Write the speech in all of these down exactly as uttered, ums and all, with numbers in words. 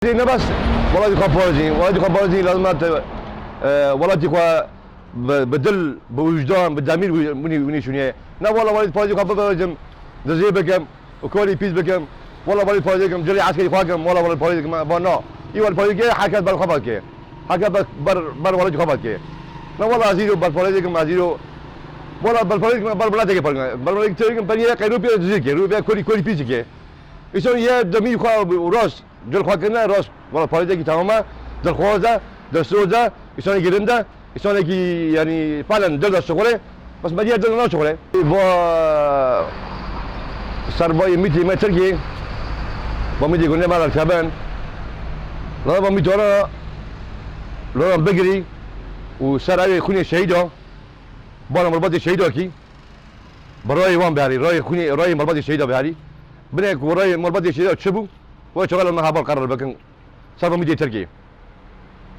Ne bes welatî xwe parêzî, welatî xwe parêzî lazim e te, e, welatî xwe bi, bi dil, bi wijdan, bi demîr wi-, winî, winî şûniyê. Ne wela welatî parêzî xwe bivercim, dizê bikim û korî pîs bikim. Wela welatî parêzî kim, cilê eskerî xwe kim, wela welatî parêzî kim, ba na. Î welatî parêzî ke, herkes ber xwe veke. Herkes ber, ber, ber welatî xwe veke. Ne wela ez îro ber parêzî kim, ez îro. Wela ber parêzî kim, ber mileteke parêzî kim. Ber mileteke parêzî kim, penî ye qey rûpî dizê ke, rûpî korî, korî pîs ke. Îson ye demîr xwe û rast. Dil xwe kirine rast, wala parêzekî tamam e, dilxwaz e, dilsoz e, îsanekî rind e, îsanekî, yanî, felen dil de şixulê, bes me diya dil naşixulê. Va serbayê mîtê me Tirkî, va mîtê gundê me derkevin, lana va mîtana, lana bigirî û ser evê xwînê şehîda, bana malbatê şehîda kî, bi rayê wan biherî, rayê xwînê, rayê malbatê şehîda biherî. Binê ku rayê malbatê şehîda çi bû, wê çaxê li me heval qerar bikin. Ser va mîtê Tirkî.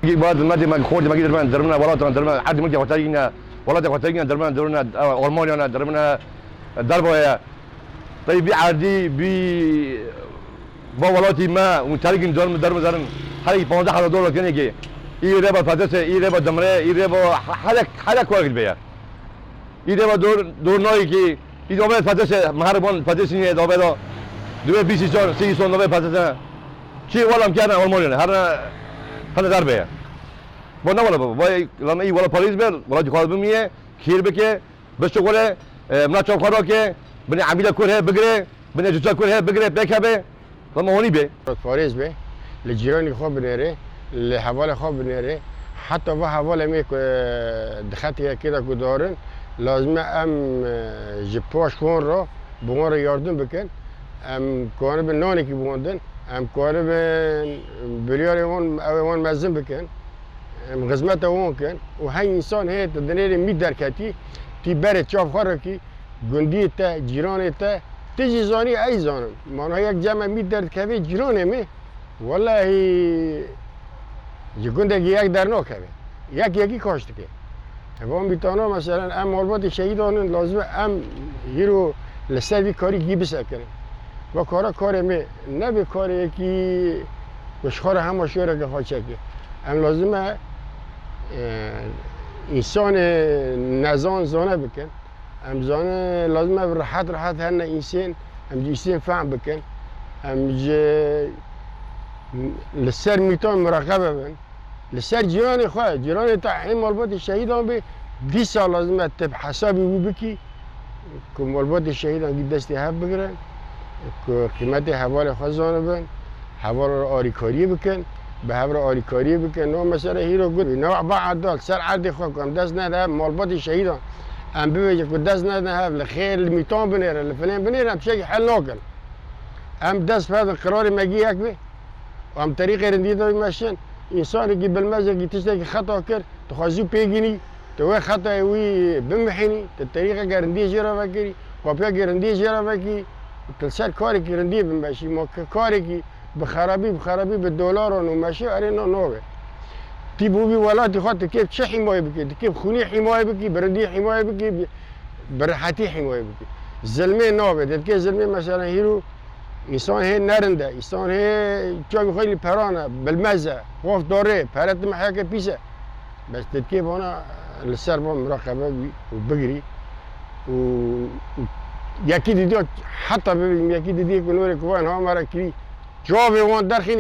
Ba dilmetê me, xortê me kî dirmen, dirmine welatan, dirmine erdê milkê xwe terkîne, welatê xwe terkîne, dirmine, dirmine, e, Almanya ne, dirmine, e, derva ye. Tey bî erdî, bî va welatî me, hûn terkîn, dirmin, dirmin, zerin. Her yekî panzdeh hezar dolar kenê kê. Î rê ba Fetese, î rê ba Dimre, î rê ba he-, hele, hele kuwar gidbeye. Î dê ve dor, dor nayî kî, î dave Fetese, meherban Fetesî nê dave da. Dibê bîst îsan, sî îsan dave Fetese. Çi wala em kene Almanya ne, her ne, hene derbe ye. Bo ne wala baba, vay, lama î wala Parîs be, wala dixwaz bimiye, kîr bike, bişuxule, e, mına çav xwe rake, binê emîla kur he, bigire, binê cuça kur he, bigire, pêk hebe. Lama honî be. Parêz be, li cîranê xwe binêre, li hevalê xwe binêre. Heta va hevalê me ku, e, di xetê yekê de ku darin, lazim e em, e, ji paş wan re, bi wan re yardim bikin. Em karibin nanekî bi wan din, em karibin biryarê wan, ew ê wan mezin bikin. Em xizmeta wan kin. Û hey însan heye tu dinêrê mît derketî, tî berê çav xwe re kî, gundiyê te, cîranê te, tu jî zanî, ez zanim. Mana yek cem me mît derdikeve cîranê me, welehî ji gundekî yek dernakeve. Yek yekî kaş dike. Evan bîtana, meselen, em malbatê şehîdan in, lazim e em hîro li ser vî karî kî bisekirin. Ve kara karê me nebe karê yekî ku ji xwe re hema şêreke xwe çeke. Em lazim e, e, însanê nezan zane bikin. Em zanin lazim e rehet rehet herne însên, em ji însên fehm bikin. Em ji li ser mîtan muraqebe bin. Li ser cîranê xwe, cîranê te ê malbatê şehîdan bê, dîsa lazim e te bi hesabî wî bikî ku malbatê şehîdan gî destê hev bigirin, ku qîmetê hevalê xwe zanibin, heval re arîkariyê bikin. Bi hev re alîkariyê bikin. No mesela hîro got, newa ba edal ser erdê xwe ku em dest nede hev malbatê şehîdan. Em bibêje ku dest nede hev, li xêr, li mîtan binêre, li filên binêre, em tiştekî hel nakin. Em dest pevin, qirarê me gî yek be. Em terîqê rindî de meşin. Însanekî bilmezekî tiştekî xeta kir, tu xwe zû pê gînî, tu wê xetayê wî bimihînî, tu terîqeke rindî jê re vekirî, kopyakê rindî jê re vekî, tu li ser karekî rindî bimeşî. Ma ke-, karekî bi xerabî, bi xerabî, bi dolaran û meşê erê na nabe. Tî bo vî welatî xwe, tu kê bi çi hîmayê bikî? Tu kê bi xûnî hîmayê bikî, bi rindî hîmayê bikî, bi, bi rehetî hîmayê bikî. Zilmê nabe. Tu kê zilmê, mesela hîro însan hê nerind e, însan hê çavê xwe lî peran e, bilmez e, xof dore, pere tu me heyeke pîs e. Bes tu dikê vana li ser van muraqebe bî û bigirî û, û yekî didî, heta bibî yekî didî ku norê ku van ha me re kirî, çavê wan derxînî,